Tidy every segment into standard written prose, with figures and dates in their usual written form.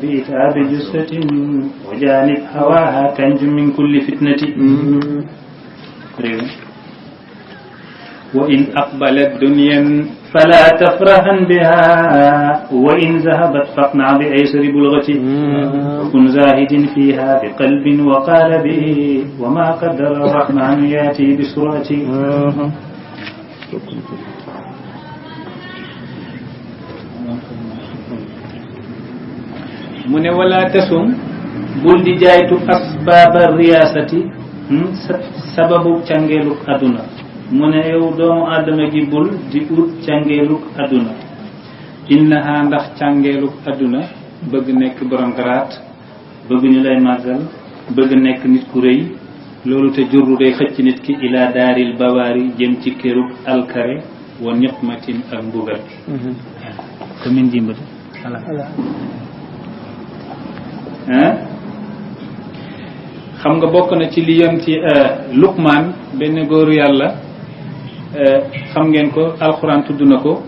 بإتعاب جثة وجانب هواها كنج من كل فتنة وإن أقبلت دنيا فلا تفرحا بها وإن ذهبت فاقنع بأيسر بلغة وكن زاهد فيها بقلب وقالب وما قدر الرحمن يأتي بسرعة من ولا تسم بل دي جايتو أسباب الرياسة سبب تنجيلك أدنى mu ne yow doomu aadama gi bul di ut càngeeluk àdduna innaha ndax càngeeluk àdduna bëgg nekk borom garaat bëgg ñu lay màggal bëgg nekk nit ku rëy loolu te jurru day xëcc nit ki ila daaril bawaari jëm ci këruk alkare wa niqmatin ak mbugal commune dimbali xam nga bokk na ci li yem ci Luqmaan benn góoru yàlla xam ngeen ko alxuraan tudd na ko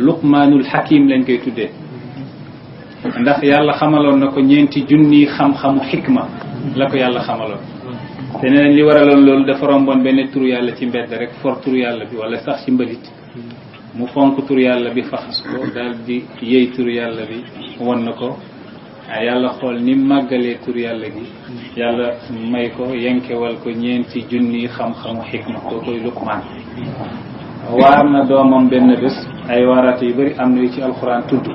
luqmaanul hakim lañ koy tuddee ndax yàlla xamaloon na ko 4 junni xam-xamu xikma la ko yàlla xamaloon te nee nañ li waraloon loolu dafa romboon benn turu yàlla ci mbedd rek for turu yàlla bi wala sax ci mbalit mu fonk turu yàlla bi faxas ko daal di yëy turu yàlla bi won na ko yàlla xool ni màggalee tur yàlla gi yàlla may ko yenkewal ko 4 junni xam-xamu xikma koo koy Luqmaan waar na doomam benn bés ay waaraate yu bari am na yu ci alxuraan tudd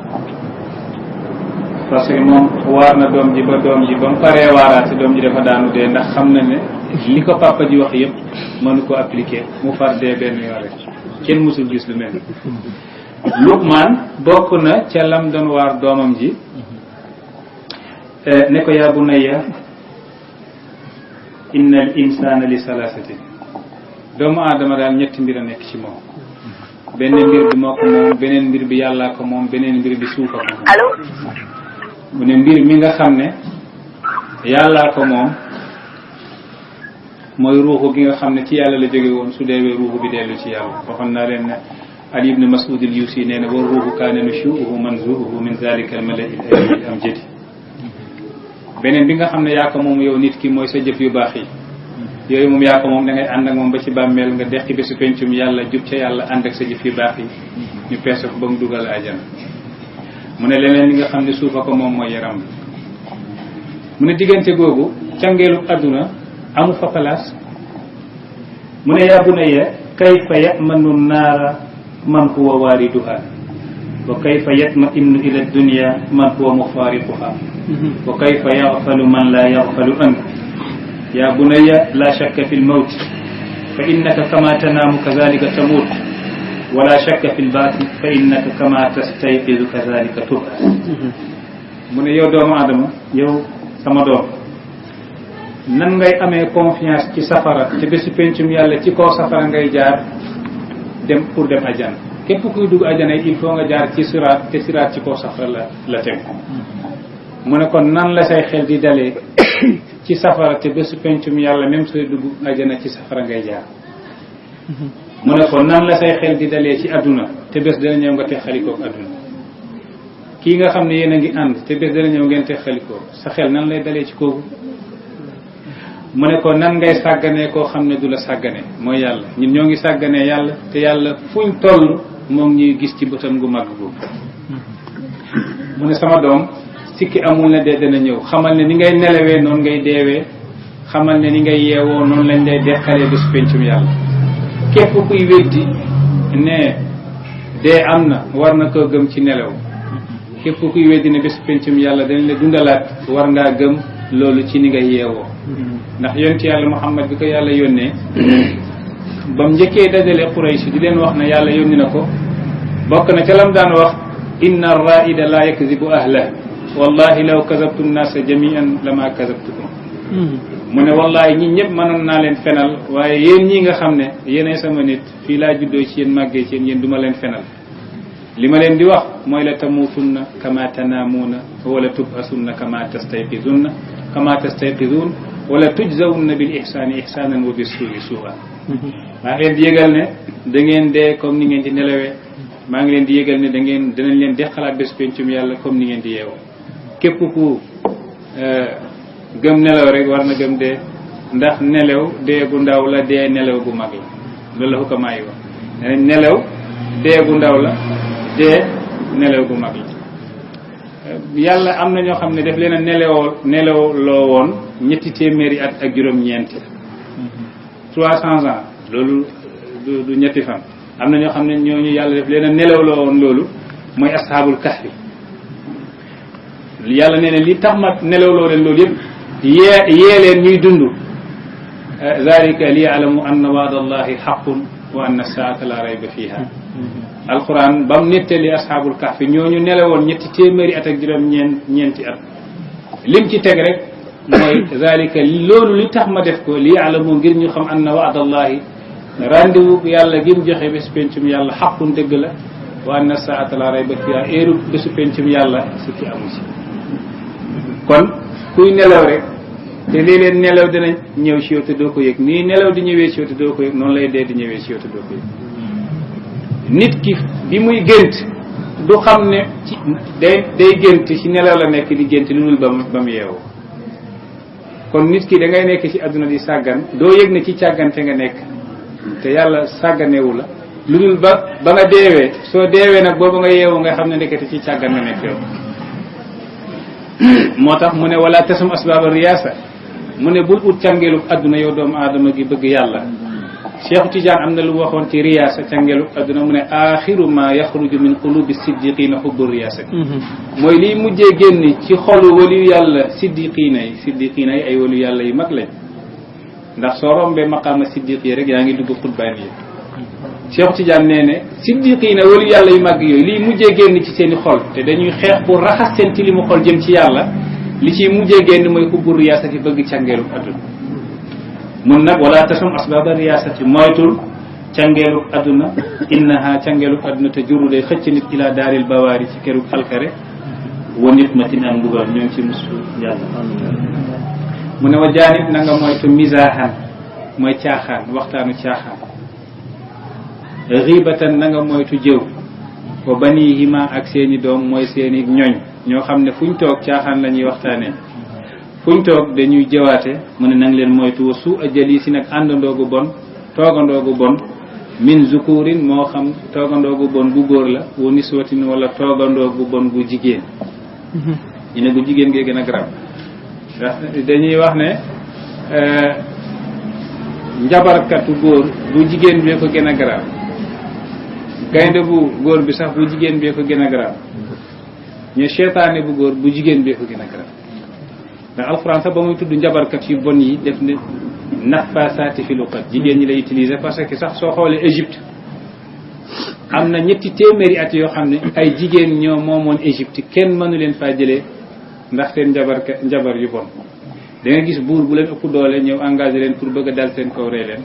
parce que moom waar na doom ji ba mu paree waaraate doom ji dafa daanu dee ndax xam na ne li ko papa ji wax yëpp mënu ko appliquer mu far dee benn yoon rek kenn mësul gis lu mel Luqmaan bokk na ca lam doon waar doomam ji ne ko yaa bunayya inna al insana li salaasati doomu aadama daal 3 mbir a nekk ci moom benn mbir bi moo ko moom beneen mbir bi yàllaa ko moom beneen mbir bi suufa ko moom mu ne mbir mi nga xam ne yàllaa ko moom mooy ruuxu gi nga xam ne ci yàlla la jóge woon su deewee ruuxu bi dellu ci yàlla waxoon naa leen ne Ali ibn Mas'ud al-Yusi nee na wa ruuxu kaana nushuuhu manzuuhu min zalika al-mala'i al-amjadi beneen bi nga xam ne yaa ko moom yow nit ki mooy sa jëf yu baax yi yooyu moom yaa ko moom da ngay ànd ak moom ba ci bàmmeel nga deqi bésu pencum yàlla jub ca yàlla ànd ak sa jëf yu baax yi ñu peese ko ba mu dugal ajana mu ne leneen li nga xam ne suufa ko moom mooy yaram mu ne diggante googu cangeelu àdduna amu fa place mu ne yaa bunayya kayfa ya'manu naara man huwa waariduha wa kayfa yatma'innu ila dunya man huwa mufaariquha wa kayfa yaghfalu man la yaghfalu anhu ya bunayya la shakka fi al-mawt fa innaka kama tanamu kadhalika tamut wa la shakka fi al-ba'th fa innaka kama tastayqizu kadhalika tub'as mu ne yow doomu adama yow sama doom nan ngay amee confiance ci safara te bésu pencum yàlla ci kaw safara ngay jaar dem pour dem ajana képp kuy dugg ajana il faut nga jaar ci siraat te siraat ci kaw safara la teg mu ne kon nan la say xel di dalee ci safara te bésu pencum yàlla même sooy dugg ajana ci safara ngay jaar mu ne kon nan la say xel di dalee ci àdduna te bés dana ñëw nga te xalikook àdduna kii nga xam ne yéen a ngi ànd te bés dana ñëw ngeen te xalikoo sa xel nan lay dalee ci kooku mu ne ko nan ngay sàgganee koo xam ne du la sàggane mooy yàlla ñun ñoo ngi sàgganee yàlla te yàlla fuñ toll moom ñuy gis ci bëtam gu mag boobu mu ne sama doom sikki amul ne dee dana ñëw xamal ne ni ngay nelawee noonu ngay deewee xamal ne ni ngay yeewoo noonu lañ lay deqalee bés pencum yàlla képp kuy weddi ne dee am na war na koo gëm ci nelaw képp kuy weddi ne bés pencum yàlla dañ la dundalaat war ngaa gëm loolu ci ni ngay yeewoo ndax yonent yàlla Muhammad bi ko yàlla yónnee ba mu njëkkee dajale Quraysh di leen wax ne yàlla yónni na ko bokk na ca lam daan wax inna ar-raa'ida la yakzibu ahlah wallahi law kazabtu an-naasa jami'an lama kazabtukum mu ne wallahi ñi ñëpp mënoon naa leen fenal waaye yéen ñi nga xam ne yéenay sama nit fii laa juddoo ci yéen màggee ci yéen du ma leen fenal li ma leen di wax mooy la tamuutunna kama tanaamuuna wala tub'asunna kama tastayqizunna wala tujzawunna bil ihsaani ihsaanan wa bis suu'i suu'an maa ngi leen di yëgal ne da ngeen dee comme ni ngeen di nelawee maa ngi leen di yëgal ne dinañ leen deqalaat bés pencum yàlla comme ni ngeen di yeewoo képp ku gëm nelaw rek war na gëm dee ndax nelaw dee gu ndaw la dee nelaw gu mag la loolu la xukamaa yi wax nelaw dee gu ndaw la dee nelaw gu mag la yàlla am na ñoo xam ne daf leen a nelaw loo woon 300 at ak juróom-ñeent 300 ans loolu du ñetti fan am na ñoo xam ne ñooñu yàlla daf leen a nelaw loo woon loolu mooy ashaabul kahfi yàlla nee na li tax ma nelaw loo leen loolu yëpp yee leen ñuy dund zalika li ya'lamu anna wa'da allahi haqqun wa anna saata la rayba fiha alquran ba mu nettali ashaabul kahfi ñooñu nelawoon 300 at ak juróom-ñeenti at lim ci teg rek mooy zalika loolu li tax ma def ko li ya'lamu ngir ñu xam anna wa'da allahi rendez-vous yàlla gi mu joxe bés pencum yàlla haqqun dëgg la wa anna saata la rayba fiha heure bésu pencum yàlla si ki amu si kon kuy nelaw rek te léeg-léeg nelaw dina ñëw ci yow te doo ko yëg nii nelaw di ñëwee ci yow te doo ko yëg noonu lay dee di ñëwee ci yow te doo ko yëg nit ki bi muy gént du xam ne ci day gént ci nelaw la nekk di gént lu dul ba mu yeewu kon nit ki da ngay nekk ci àdduna di sàggan doo yëg ne ci càggante nga nekk te yàlla sàgganewu la lu dul ba nga deewee soo deewee nag boobu nga yeewu nga xam ne ndekete ci càggan nga nekk yow moo tax mu ne wala tasum asbaaba riyaasa mu ne bul ut càngeelu adduna yow doomu aadama gi bëgg yàlla Cheikh Tidiane am na lu waxoon ci riyaasa càngeelu adduna mu ne axiru ma yaxruju min qulubi siddiqina xubbu riyaasati mooy liy mujjee génn ci xolu waliyu yàlla siddiqina yi ay waliyu yàlla yu mag lañ ndax soo rombee maqaama siddiq yi rek yaa ngi dugg xutbaan yi Cheikh Tidiane nee ne siddiqina waliyu yàlla yu mag yooyu liy mujjee génn ci seen i xol te dañuy xeex pour raxas seen tilimu xol jëm ci yàlla li ciy mujjee génn mooy xubbu riyaasati bëgg càngeelu adduna mun nag wala tasum asbaaba riyaasati moytul càngeelu adduna innaha càngeelu adduna te juru day xëcc nit ila daaril bawaari ci këru alkare wa nit matin am mbugal ñoo ngi ci musu yàlla mu ne wa jaanib na nga moytu misaahan mooy caaxaan waxtaanu caaxaan xiibatan na nga moytu jëw wa banihima ak seeni doom mooy seeni ñoñ ñoo xam ne fuñ toog caaxaan la ñuy waxtaanee fuñ toog dañuy jëwaate mu ne nang leen moytu wa su a jëli si nag àndandoogu bon toogandoogu bon min zukurin moo xam toogandoogu bon gu góor la wa niswatin wala toogandoogu bon gu jigéen ñu ne gu jigéen gee gën a garab ndax dañuy wax ne njabarkatu góor bu jigéen bee ko gën a garab gaynde bu góor bi sax bu jigéen bee ko gën a garab ñu seetaane bu góor bu jigéen bee ko gën a garab ndax alxuraan sax ba muy tudd njabarkat yu bon yi def ne nafaasaati fi luqat jigéen ñi lay utiliser parce que sax soo xoolee Égypte am na 200 at yoo xam ne ay jigéen ñoo moomoon Égypte kenn mënu leen faa jëlee ndax seen njabar yu bon da nga gis buur bu leen ëpp doole ñëw engagé leen pour bëgg a dal seen kaw rey leen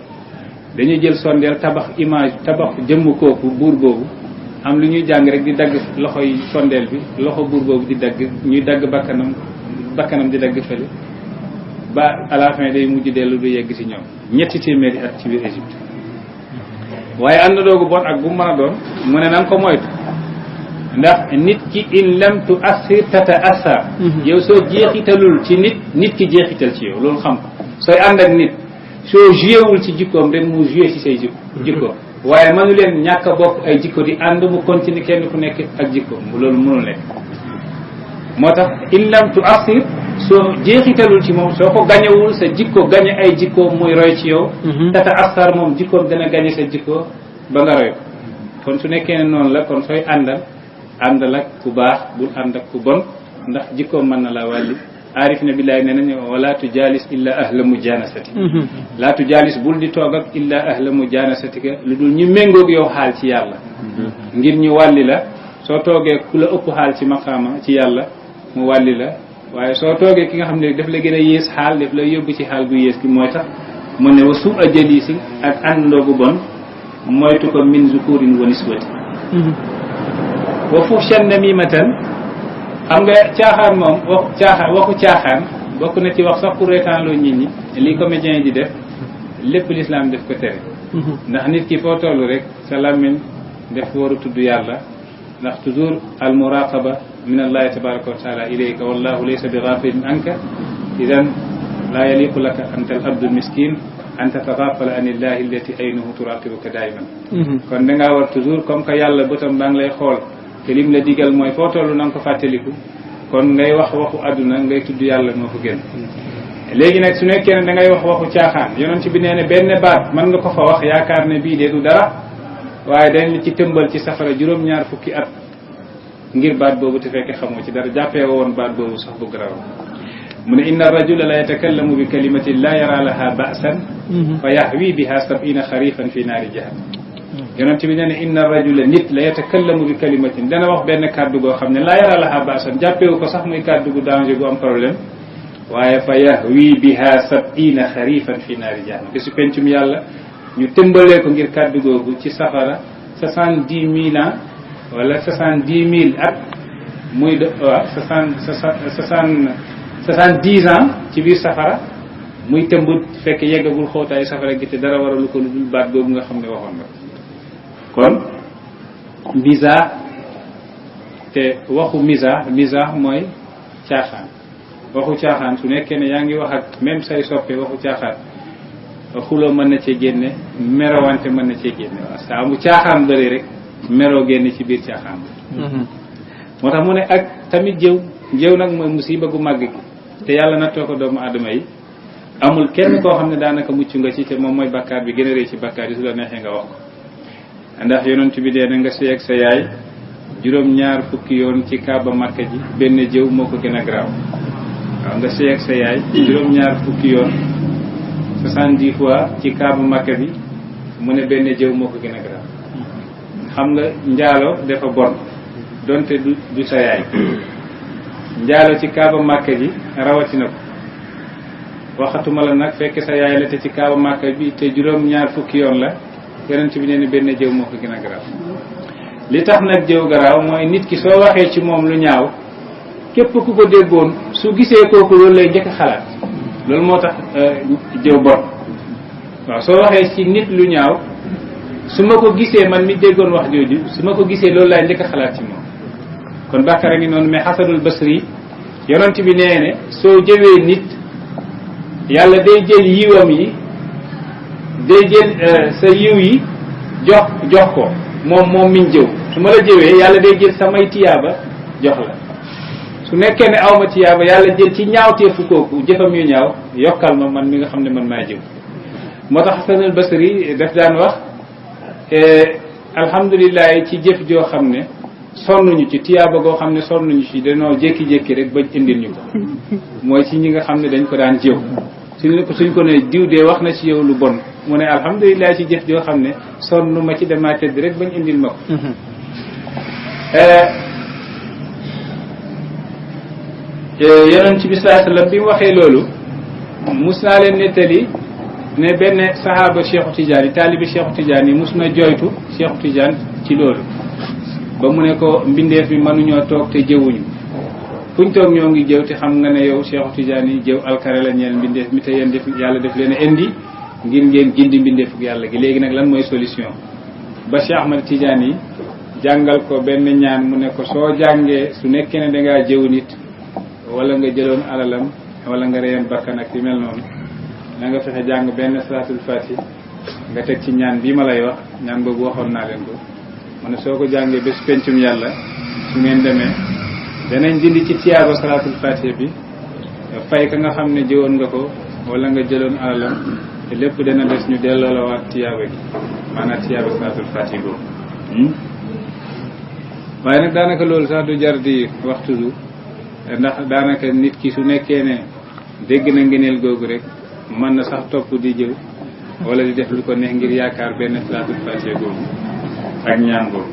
dañuy jël sondeel tabax image tabax jëmm kooku buur boobu am lu ñuy jàng rek di dagg loxo yi sondeel bi loxo buur boobu di dagg ñuy dagg bakkanam di dagg fële ba à la fin day mujj dellu du yegg ci ñoom 200 at ci biir Égypte waaye ànd doogu bon ak bu mu mën a doon mu ne nanga ko moytu ndax nit ki in lam tu assir tata assar yow soo jeexitalul ci nit ki jeexital ci yow loolu xam ko sooy ànd ak nit soo jouéwul ci jikkoom rek mu joué ci say jikkoom waaye mënu leen ñàkk a bokk ay jikko di ànd mu continuer kenn ku nekk ak jikkoom loolu mënul nekk moo tax in lam tu assir soo jeexitalul ci moom soo ko gañewul sa jikko gañe ay jikkoom muy roy ci yow tata assar moom jikkoom dana gañe sa jikko ba nga roy ko kon su nekkee ne noonu la kon sooy àndal ak ku baax bul ànd ak ku bon ndax jikkoom mën na laa wàlli aarif na billahi nee nañu wala tujaalis illa ahla mujanasati laa tujaalis bul di toog ak illa ahla mujanasatika lu dul ñu méngoog yow xaal ci yàlla ngir ñu wàlli la soo toogee ku la ëpp xaal ci maqaama ci yàlla mu wàlli la waaye soo toogee ki nga xam ne daf la gën a yées xaal daf la yóbbu ci xaal gu yées gi mooy tax mu ne wa su a jëli si ak àndoogu bon moytu ko min zukurin wa niswati wa fuhshan namimatan xam nga caaxaan moom waxu caaxaan bokk na ci wax sax pour reetaan loo nit ñi li comédien yi di def lépp l'islam def ko tere ndax nit ki foo toll rek sa làmmiñ def war a tudd yàlla ndax toujours al muraqaba min allahi tabaraka wa taala ilayka wallahu laysa bi ghafilin anka idan la yaliqu laka anta al abdu al miskin an tatagafala an illahi allati aynuhu turaqibuka daiman kon da ngaa war toujours comme que yàlla bëtam baa ngi lay xool te lim la digal mooy foo toll na nga ko fàttaliku kon ngay wax waxu àdduna ngay tudd yàlla moo ko gën léegi nag su nekkee ne da ngay wax waxu caaxaan yonent bi nee ne benn baat mën nga ko fa wax yaakaar ne bii de du dara waaye dañ la ci tëmbal ci safara juróom-ñaar fukki at ngir baat boobu te fekke xamoo ci dara jàppee woon baat boobu sax bu garaaw mu ne inna rajula la yatakallamu bi kalimatin la yara laha ba'san fa yahwi biha 70 xarifan fi naari jahannam yonent bi nee ne inna rajula nit la yatakallamu bi kalimatin dana wax benn kàddu goo xam ne la yara laha ba'san jàppewu ko sax muy kàddu gu danger gu am problème waaye fa yahwi biha 70 xarifan fi naari jahannam te su pencum yàlla ñu tëmbalee ko ngir kàddu googu ci safara 70 000 ans wala 70 000 at muy waaw 70 ans ci biir safara muy tëmb fekk yeggagul xóotaayu safara gi te dara waralu ko lu dul baat googu nga xam ne waxoon nga kon mizaax te waxu mizaax mooy caaxaan waxu caaxaan su nekkee ne yaa ngi wax ak même say soppe waxu caaxaan xuloo mën na cee génne merowante mën na cee génne waaw saa mu caaxaan bëri rek meroo génne ci biir caaxaan moo tax mu ne ak tamit jëw nag mooy musiba gu màgg gi te yàlla nattoo ko doomu aadama yi amul kenn koo xam ne daanaka mucc nga ci te moom mooy bakkaar bi gën a rëy ci bakkaar yi su la neexee nga wax ko ndax yonent bi dee na nga sëy ak sa yaay juróom-ñaar fukki yoon ci kaaba Makka ji benn jëw moo ko gën a garaaw waaw nga sëy ak sa yaay juróom-ñaar fukki yoon 70 fois ci kaaba Makka bi mu ne benn jëw moo ko gën a garaaw xam nga njaalo dafa bon donte du sa yaay njaalo ci kaaba Makka ji rawatina ko waxatuma la nag fekk sa yaay la te ci kaaba Makka bi te juróom-ñaar fukki yoon la yonent bi nee ni benn jëw moo ko gën a garaaw li tax nag jëw garaaw mooy nit ki soo waxee ci moom lu ñaaw képp ku ko déggoon su gisee kooku loolu lay njëkk a xalaat loolu moo tax jëw bon waaw soo waxee ci nit lu ñaaw su ma ko gisee man mi déggoon wax jooju su ma ko gisee loolu laay njëkk a xalaat ci moom kon bàkkaar a ngi noonu mais Xasanul Basri yonent bi nee ne soo jëwee nit yàlla day jël yiwam yi day jël sa yiw yi jox ko moom miñ jëw su ma la jëwee yàlla day jël samay tiyaaba jox la su nekkee ne awma tiyaaba yàlla jël ci ñaawteefu kooku jëfam yu ñaaw yokkal ma man mi nga xam ne man maa jëw moo tax Xasanul Basri daf daan wax alhamdulilah ci jëf joo xam ne sonnuñu ci tiyaaba goo xam ne sonnuñu ci dañoo jékki-jékki rek bañ indil ñu ko mooy ci ñi nga xam ne dañ ko daan jëw suñ ko ne diw dee wax na ci yow lu bon mu ne alhamdulilah ci jëf joo xam ne sonnu ma ci damaa tëdd rek bañ indil ma ko yonent bi sallallahu alayhi wasallam bi mu waxee loolu mus naa leen nettali ne benn sahaaba Cheikhu Tidiane taalibi Cheikhu Tidiane yi mus na jooytu Cheikhu Tidiane ci loolu ba mu ne ko mbindeef bi mënuñoo toog te jëwuñu fuñ toog ñoo ngi jëw te xam nga ne yow Cheikhu Tidiane yi jëw alkare la ñeel mbindeef mi te yéen def yàlla def leen a indi ngir ngeen gindi mbindeefuk yàlla gi léegi nag lan mooy solution ba Cheikh Ahmad Tidiane yi jàngal ko benn ñaan mu ne ko soo jàngee su nekkee ne dangaa jëw nit wala nga jëloon alalam wala nga reyoon bakkan ak yu mel noonu na nga fexe jàng benn salaatul fatih nga teg ci ñaan bii ma lay wax ñaan boobu waxoon naa leen ko mu ne soo ko jàngee bés pencum yàlla su ngeen demee danañ dindi ci tiyaaba salaatul fatih bi fay ka nga xam ne jëwoon nga ko wala nga jëloon alalam te lépp dana des ñu delloo la waat tiyaaba gi maanaam tiyaaba salaatul fatih boobu waaye nag daanaka loolu sax du jar di wax toujours ndax daanaka nit ki su nekkee ne dégg na ngëneel googu rek mën na sax topp di jëw wala di def lu ko neex ngir yaakaar benn salaatul fatiha googu ak ñaan googu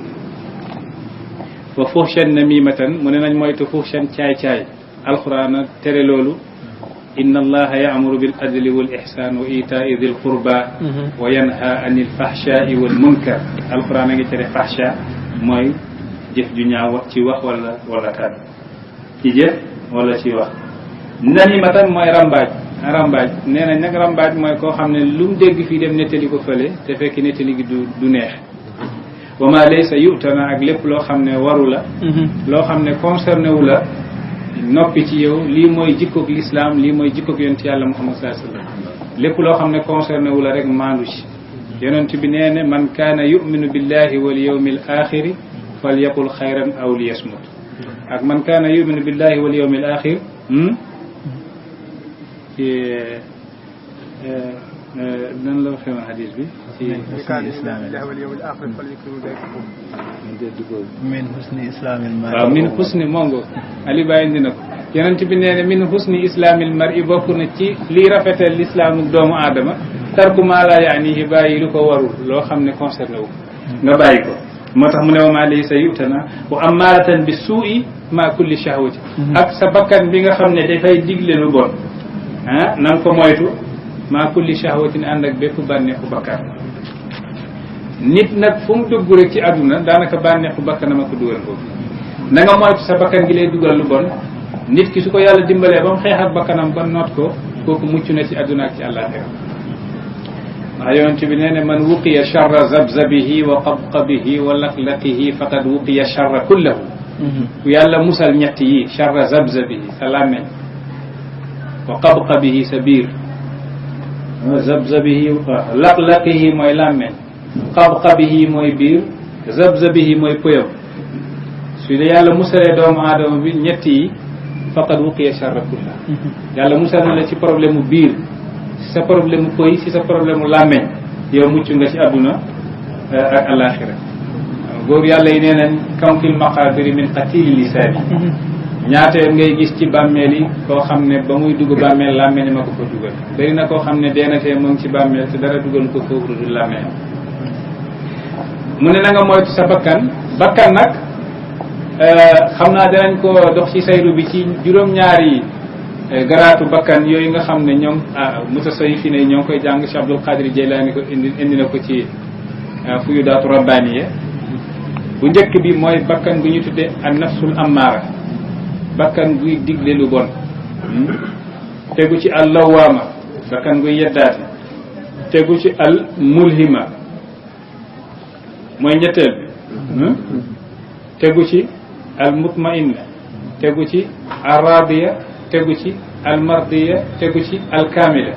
wa fuhshan namimatan mu ne nañ moytu fuhshan caay-caay alxuraan tere loolu inna allaha ya'muru bil adli wal ihsan wa ita'i dhil qurba wa yanha anil fahsha'i wal munkar alxuraan a ngi tere fahsha mooy jëf ju ñaaw ci wax wala kàddu ci jëf wala ci wax namimatan mooy rambaaj nee nañ nag rambaaj mooy koo xam ne lu mu dégg fii dem nettali ko fële te fekk nettali gi du neex wa ma laysa yu'tana ak lépp loo xam ne waru la loo xam ne concerné wu la noppi ci yow lii mooy jikkoog l'islam lii mooy jikkoog yonent yàlla Muhammad sallallahu alayhi wasallam lépp loo xam ne concerné wu la rek maandu ci yonent bi nee ne man kaana yuminu billahi wal yawmil axiri falyaqul xayran aw liyasmut ak man kaana yuminu billahi wal yawmil axir nan la waxee woon hadis bi min husni islamil mar'i waaw min husni mongo Ali Baye indi na ko yonent bi nee ne min husni islamil mar'i bokk na ci liy rafetal l'islaamu doomu aadama tarku maa laa yaanihi bàyyi lu ko warul loo xam ne concerné wu nga bàyyi ko moo tax mu ne wa maa laysa yu'tana wa ammaaratan bi suu'i maa kulli shahwati ak sa bakkan bi nga xam ne dafay digle lu bon ah na nga ko moytu maa kulli shahwatin ànd ak bépp bànneexu bakkan nit nag fu mu dugg rek ci àdduna daanaka bànneexu bakkanam a ko dugal foofu na nga moytu sa bakkan gi lay dugal lu bon nit ki su ko yàlla dimbalee ba mu xeex ak bakkanam ba noot ko kooku mucc na ci àdduna ak ci àllaaxira ndax yonent bi nee ne man wuqiya charra zabzabihi wa qabqabihi wa laqlaqihi faqad wuqiya charra kullahu ku yàlla musal ñett yi charra zabzabihi sa làmmeñ wa qabqabihi sa biir zabzabihi laqlaqihi mooy làmmeñ qabqabihi mooy biir zabzabihi mooy pëyam su dee yàlla musalee doomu aadama bi ñett yi faqad wuqiya charra kullahu yàlla musal na la ci problème mu biir si sa problème mu pëy si sa problème mu làmmeñ yow mucc nga ci àdduna ak alaxira góor yàlla yi nee nañ kankil maqabiri min qatili lisaani ñaateel ngay gis ci bàmmeel yi koo xam ne ba muy dugg bàmmeel làmmeñ ma ko fa dugal bëri na koo xam ne deenatee mu ngi ci bàmmeel te dara dugal ko foofu du làmmeñ mu ne na nga moytu sa bakkan nag xam naa danañ ko dox ci sayru bi ci juróom-ñaari garaatu bakkan yooyu nga xam ne ñoom mutasawwifine yi ñoo ngi koy jàng Cheikh Abdul Qadir Jeylaani ko indi na ko ci fuyudaatu rabbaniya bu njëkk bi mooy bakkan bu ñu tuddee an nafsul ammaara bakkan guy digle lu bon tegu ci al lawaama bakkan guy yeddaate tegu ci al mulhima mooy ñetteel bi tegu ci al mutmainna tegu ci al radiya tegu ci al mardiya tegu ci al kaamila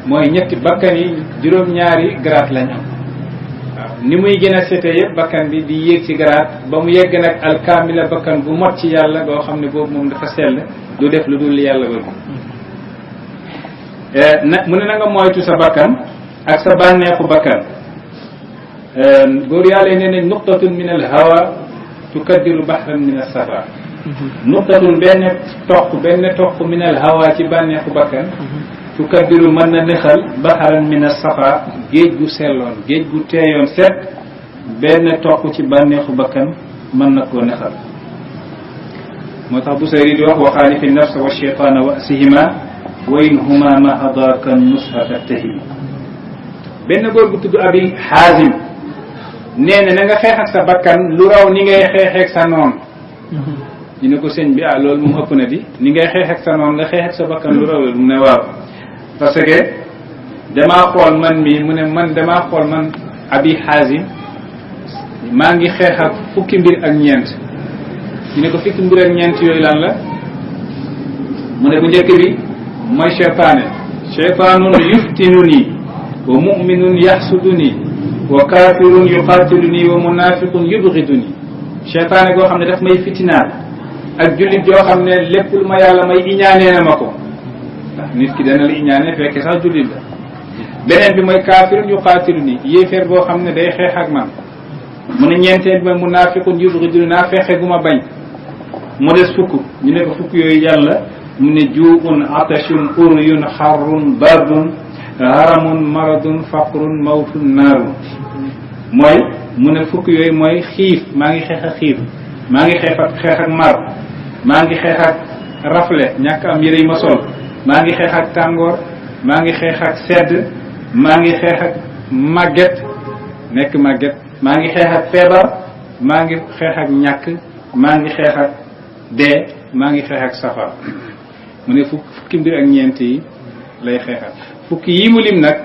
mooy ñetti bakkan yi juróom-ñaari garaat lañ am waaw ni muy gën a sete yëpp bakkan bi di yéeg ci garaat ba mu yegg nag al kaamila bakkan bu mot ci yàlla goo xam ne boobu moom dafa sell du def lu dul li yàlla bëgg mu ne na nga moytu sa bakkan ak sa bànneexu bakkan góor yàlla yi nee nañ nuqtatun min al hawa tukaddiru bahran min as safa nuqtatun benn toq min al hawa ci bànneexu bakkan tukaddiru mën na nëxal bahran min as safa géej gu selloon géej gu teeyoon set benn toq ci bànneexu bakkan mën na koo nëxal moo tax Busayri di wax wa xaalifi nafsa wa cheytaana wa asihima wa in huma ma hadaaka nusha fattahimi benn góor bu tudd Abi Xaazim nee na nga xeex ak sa bakkan lu raw ni ngay xeexeeg sa noon ñu ne ko sëñ bi loolu moom ëpp na di ni ngay xeex ak sa noon nga xeex ak sa bakkan lu raw la mu ne waaw parce que damaa xool man mii mu ne man damaa xool man Abi Xaazim maa ngi xeex ak fukki mbir ak ñeent ñu ne ko fukki mbir ak ñeent yooyu lan la mu ne bu njëkk bi mooy cheytaanun yuftinuni wa muminun yaxsuduni wa kafirun yuqatiluni wa munafiqun yubghiduni cheytaane goo xam ne daf may fitinaal ak jullit yoo xam ne lépp lu ma yàlla may iñaanee na ma ko ndax nit ki dana la iñaane fekke sax jullit la beneen bi mooy kafirun yuqatiluni yéeféer boo xam ne day xeex ak man mu ne ñeenteel bi mooy munafiqun yubghiduni naa fexe gu ma bañ mu des fukk ñu ne ko fukk yooyu yàlla mu ne juun atashun uryun xarrun bardun haramun maradun faqrun mawtun naarun mooy mu ne fukk yooyu mooy xiif maa ngi xeex ak xiif maa ngi xeex ak mar maa ngi xeex ak rafle ñàkk am yére yi ma sol maa ngi xeex ak tàngoor maa ngi xeex ak sedd maa ngi xeex ak màgget nekk màgget maa ngi xeex ak feebar maa ngi xeex ak ñàkk maa ngi xeex ak dee maa ngi xeex ak safar mu ne fukki mbir ak ñeent yi lay xeexal fukki yi mu lim nag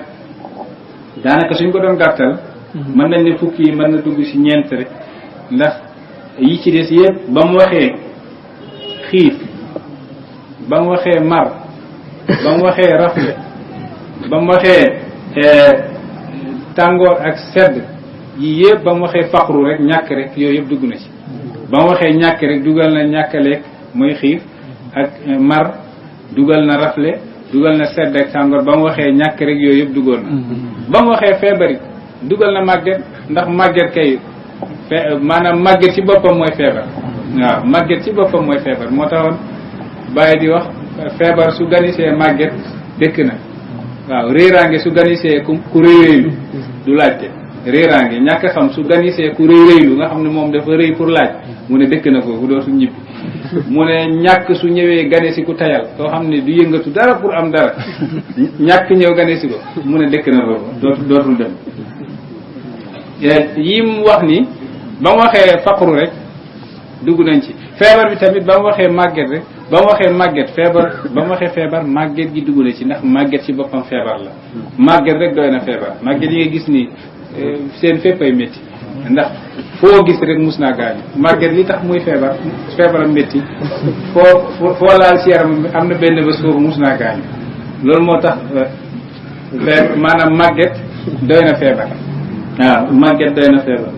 daanaka suñ ko doon gàttal mën nañ ne fukki yi mën na dugg ci ñeent rek ndax yi ci des yëpp ba mu waxee xiif ba mu waxee mar ba mu waxee rafle ba mu waxee tàngoor ak sedd yii yëpp ba mu waxee faqru rek ñàkk rek yooyu yëpp dugg na ci ba mu waxee ñàkk rek dugal na ñàkk lekk mooy xiif ak mar dugal na rafle dugal na sedd ak tàngoor ba mu waxee ñàkk rek yooyu yëpp dugal na ba mu waxee feebar yi dugal na màgget ndax màgget kay maanaam màgget ci boppam mooy feebar waaw màgget ci boppam mooy feebar moo taxoon bàyyi di wax feebar su ganisee màgget dëkk na waaw réeraange su ganisee ku rëy rëylu du laajte réeraange ñàkk xam su ganisee ku rëy rëylu nga xam ne moom dafa rëy pour laaj mu ne dëkk na foofu dootu ñibbi mu ne ñàkk su ñëwee gane si ku tayal koo xam ne du yëngatu dara pour am dara ñàkk ñëw gane si ko mu ne dëkk na foofu dootul dem yi mu wax ni ba mu waxee faqru rek dugg nañ ci feebar bi tamit ba mu waxee màgget rek ba mu waxee màgget feebar ba mu waxee feebar màgget gi dugg na ci ndax màgget ci boppam feebar la màgget rek doy na feebar màgget yi nga gis ni seen fépp ay métti ndax foo gis rek mus naa gaañu màgget li tax muy feebaram métti foo laal ci yaram am na benn bés foofu mus naa gaañu loolu moo tax maanaam màgget doy na feebar waaw màgget doy na feebar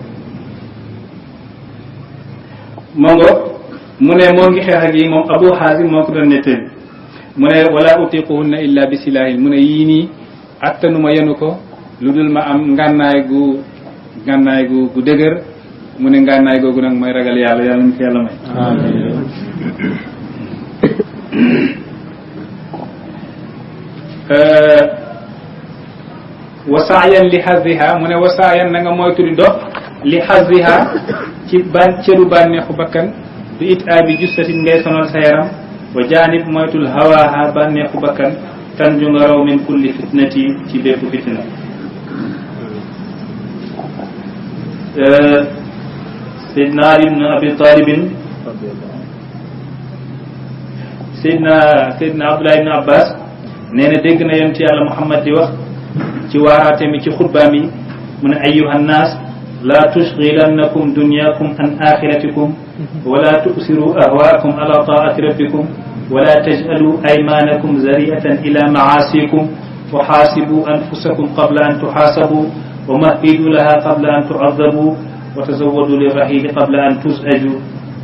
mu ne moo ngi xeex ak yi moom Abu Hazim moo ko doon nettali mu ne wala utiquhunna illa bi silahin mu ne yii nii attanuma yenu ko lu dul ma am ngànnaay gu dëgër mu ne ngànnaay googu nag mooy ragal yàlla ñu ko yàlla may wasaayan li xaziha mu ne wasaayan na nga moytu di dox li xaziha ci cëru bànneexu bakkan du it abi jussatin ngay sonal sa yaram wa jaanib moytul hawaaha bànneexu bakkan tan ju nga raw min kulli fitnati ci bépp fitna Seydina Ali ibn Abi Talibin Seydina Abdullah ibn Abbas nee na dégg na yonent yàlla Muhammad di wax ci waaraate mi ci xutbaam yi mu ne ayyuha nnaas laa tushghilannakum dunyakum an axiratikum wala tu'siru ahwaakum ala taati rabbikum wala taj'alu aymanakum zari'atan ila maasikum wa xaasibu anfusakum qabla an tuxaasabu wa mahidu laha qabla an tu'adabu wa tazawwadu lirrahili qabla an tuz'aju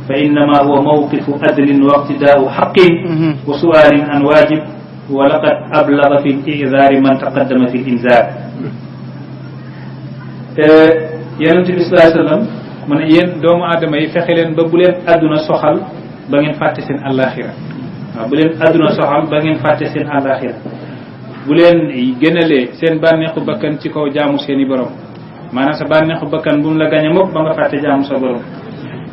fa innama huwa mawqifu adlin wa iqtidaa'u haqqin wa su'aalin an waajib wa laqad ablaga fi l-i'zaari man taqaddama fi l-inzaar yonent bi sallallahu alayhi wa sallam mu ne yéen doomu aadama yi fexe leen ba bu leen adduna soxal ba ngeen fàtte seen àllaaxira waaw bu leen adduna soxal ba ngeen fàtte seen àllaaxira bu leen gënalee seen bànneexu bakkan ci kaw jaamu seen i borom maanaam sa bànneexu bakkan bu mu la gañe mukk ba nga fàtte jaamu sa borom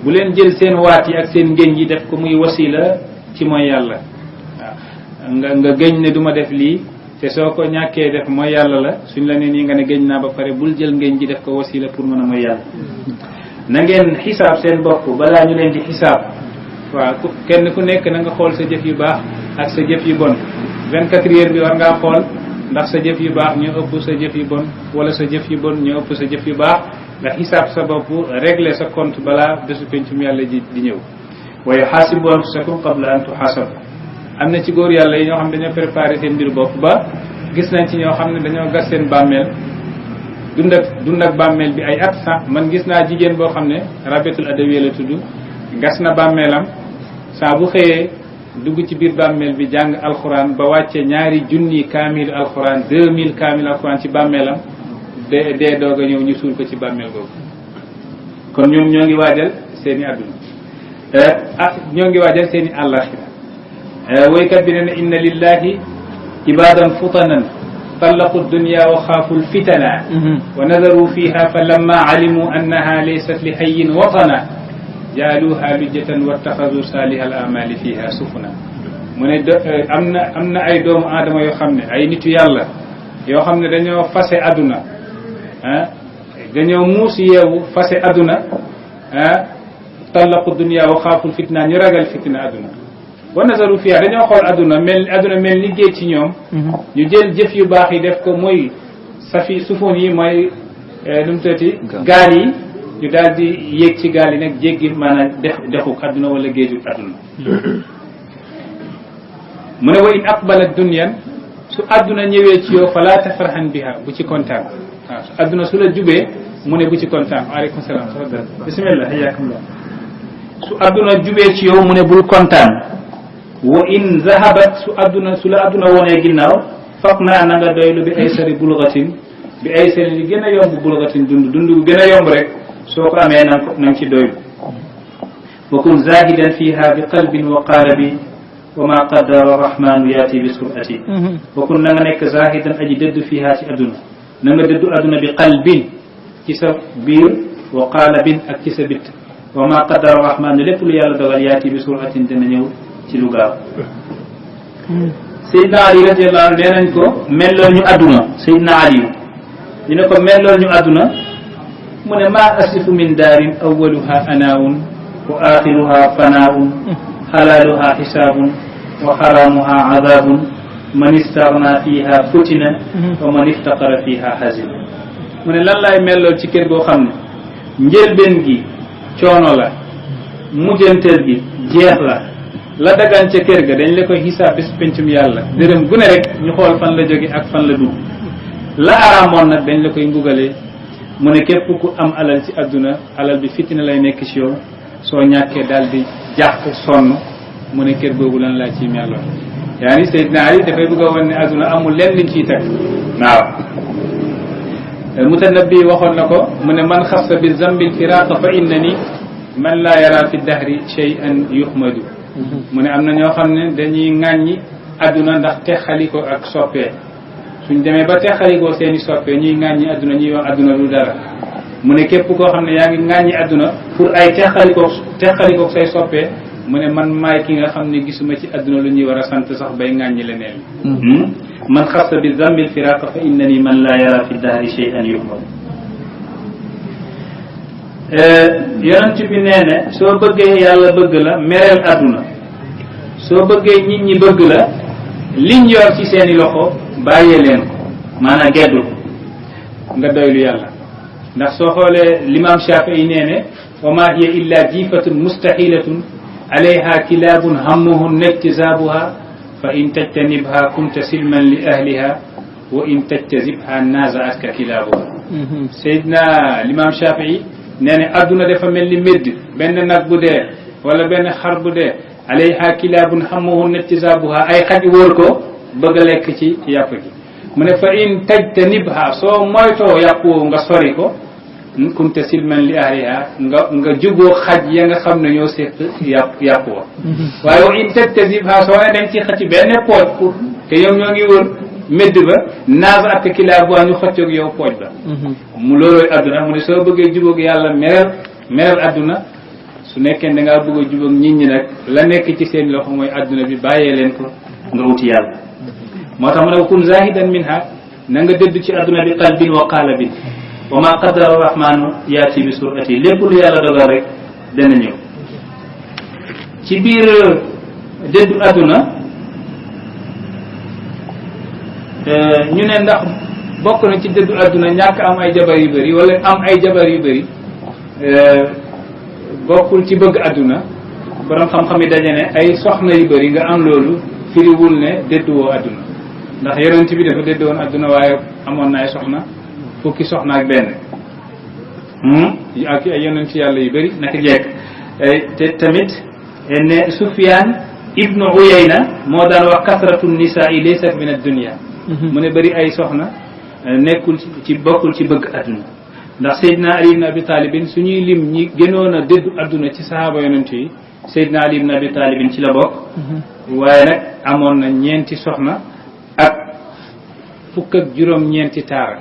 bu leen jël seen waat yi ak seen ngëñ yi def ko muy wasila ci mooy yàlla waaw nga gëñ ne duma def lii te soo ko ñàkkee def mooy yàlla la suñ la ne nii nga ne gëñ naa ba pare bul jël ngëñ ji def ko wasila pour mën a mooy yàlla na ngeen xisaab seen bopp balaa ñu leen di xisaab waaw kenn ku nekk na nga xool sa jëf yu baax ak sa jëf yu bon 24 heures bi war ngaa xool ndax sa jëf yu baax ñoo ëpp sa jëf yu bon wala sa jëf yu bon ñoo ëpp sa jëf yu baax nga xisaab sa bopp régler sa compte balaa bésu pencum yàlla ji di ñëw wa yuhaasibu anfusakum qabla an tuhasabu am na ci góor yàlla yi ñoo xam ne dañoo préparé seen mbir bopp ba gis nañ ci ñoo xam ne dañoo gas seen bàmmeel dund ak bàmmeel bi ay at sax man gis naa jigéen boo xam ne Rabiatul Adawiya la tudd gas na bàmmeelam saa bu xëyee dugg ci biir bàmmeel bi jàng alxuraan ba wàcce 2,000 kaamil alxuraan 2000 kaamil alxuraan ci bàmmeelam dee doog a ñëw ñu suul ko ci bàmmeel boobu kon ñoom ñoo ngi waajal seen i àdduna ñoo ngi waajal seen i àllaxira woykat bi ne na inna lillahi ibadan futanan طلقوا الدنيا وخافوا الفتنة ونذروا فيها فلما علموا أنها ليست لحي وطنا جعلوها لجة واتخذوا صالح الأعمال فيها سفنا mu ne am na ay doomu aadama yoo xam ne ay nitu yàlla yoo xam ne dañoo fase àdduna dañoo muus yeewu fase àdduna طلقوا الدنيا وخافوا الفتنة ñu ragal fitna àdduna wa nazaru fiha dañoo xool àdduna mel ni géej ci ñoom ñu jël jëf yu baax yi def ko mooy sufoon yi mooy nu mu tëddee gaal yi ñu daal di yéeg ci gaal yi nag jéggi maanaam dexu adduna wala géeju adduna mu ne wa in aqbalat dunyan su adduna ñëwee ci yow fala tafrahan biha bu ci kontaan waaw su adduna su la jubee mu ne bu ci kontaan waaleykum salaam bismillah hayyakumullah su adduna jubee ci yow mu ne bul kontaan wa in zahabat su la adduna wonee ginnaaw faq naa na nga doylu bi ay sari bulgatin bi ay sari li gën a yomb bulgatin dund gu gën a yomb rek soo ko amee na nga ci doylu wa kun zahidan fiha bi qalbin wa qaalabi wa ma qaddara rahmanu yaati bi surati wa kun na nga nekk zahidan aji dëddu fiha ci adduna na nga dëddu adduna bi qalbin ci sa biir wa qaalabin ak ci sa bitt wa ma qaddara rahmanu lépp lu yàlla dogal yaati bi suratin dina ñëw ci lu gaaw Seydina Ali radiyallahu anhu nee nañ ko mellool ñu adduna Seydina Ali ñu ne ko mellool ñu adduna mu ne maa asifu min daarin awaluha anaawun wa axiruha fanaawun xalaaluha xisaabun wa xaraamuha adaabun man istaxna fiha futina wa man iftaqara fiha xasin mu ne lan laay mellool ci kër goo xam ne njëlbeen gi coono la mujjanteel gi jeex la dagaan ca kër ga dañ la koy xisaab bis pencum yàlla dërëm gu ne rek ñu xool fan la jóge ak fan la dugg la araamoon nag dañ la koy mbugalee mu ne képp ku am alal ci adduna alal bi fitina lay nekk ci yow soo ñàkkee daal di jàq sonn mu ne kër googu lan laa ciy melloon yaani Seydina Ali dafay bëgg a wan ne adduna amul lenn liñ ciy teg waaw Mutanabbi waxoon na ko mu ne man xassa bi zambil firaqa fa innani man laa yara fi dahri shay'an yuhmadu mu ne am na ñoo xam ne dañuy ŋàññi adduna ndax texaliko ak soppee suñ demee ba texalikoo seeni soppee ñuy ŋàññi adduna ñuy wax adduna du dara mu ne képp koo xam ne yaa ngi ŋàññi adduna pour ay texalikoo say soppee mu ne man maay ki nga xam ne gisuma ci adduna lu ñuy war a sant sax bay ŋàññi leneen man xassa bi zambil firaqa fa innani man laa yara fi dahri shay'an yuhmad yonent bi nee ne soo bëggee yàlla bëgg la mereel adduna soo bëggee nit ñi bëgg la liñ yor ci seeni loxo bàyyee leen ko maanaam geddu ko nga doylu yàlla ndax soo xoolee l'imam Shafii nee ne wa ma hiya illa jifatun mustahilatun alayha kilaabun hammuhun ijtisaabuha fa in tajtanibha kunta silman li ahliha wa in tajtazibha naazaatka kilaabuha Seydina l'imam Shafii nee ne adduna dafa mel ni médd benn nag bu dee wala benn xar bu dee alayha kilaabun hammuhun ijtisaabuha ay xaj wóor ko bëgg a lekk ci yàpp gi mu ne fa in tajtanibha soo moytoo yàpp woowu nga sori ko kunta silman li ahliha nga juboo xaj ya nga xam ne ñoo seq yàpp wa waaye wa in tajtazibha soo ne dañ ci xëcc benn pooj pour te ñoom ñoo ngi wër médd ba naasa ak kilaabu ñu xëccoog yow pooj ba mu loolooy adduna mu ne soo bëggee jubóog yàlla mereel adduna su nekkee da ngaa bëgg a jubóog nit ñi nag la nekk ci seen loxo mooy adduna bi bàyyee leen ko nga wuti yàlla moo tax mu ne kun zahidan minha na nga dëdd ci adduna bi qalbin wa qalbin wa ma qaddara rahmanu yaati bi surati lépp lu yàlla dogal rek dana ñëw ci biir dëddu adduna ñu ne ndax bokk na ci dëddu adduna ñàkk am ay jabar yu bëri wala am ay jabar yu bëri bokkul ci bëgg adduna borom xam-xam yi daje ne ay soxna yu bëri nga am loolu firiwul ne dëdduwoo adduna ndax yonent bi dafa dëddu woon adduna waaye amoon na ay soxna fukki soxna ak benn ak ay yonent yàlla yu bëri naka jekk te tamit ne Sufyaan ibnu Uyayna moo daan wax kasratu nisaa laysat min ad-dunya mu ne bëri ay soxna nekkul ci bokkul ci bëgg adduna ndax Seydina Ali ibn Abi Talibin suñuy lim ñi gënoon a dëddu adduna ci sahaaba yonent yi Seydina Ali ibn Abi Talibin ci la bokk waaye nag amoon na ñeenti soxna ak fukk ak juróom-ñeenti taara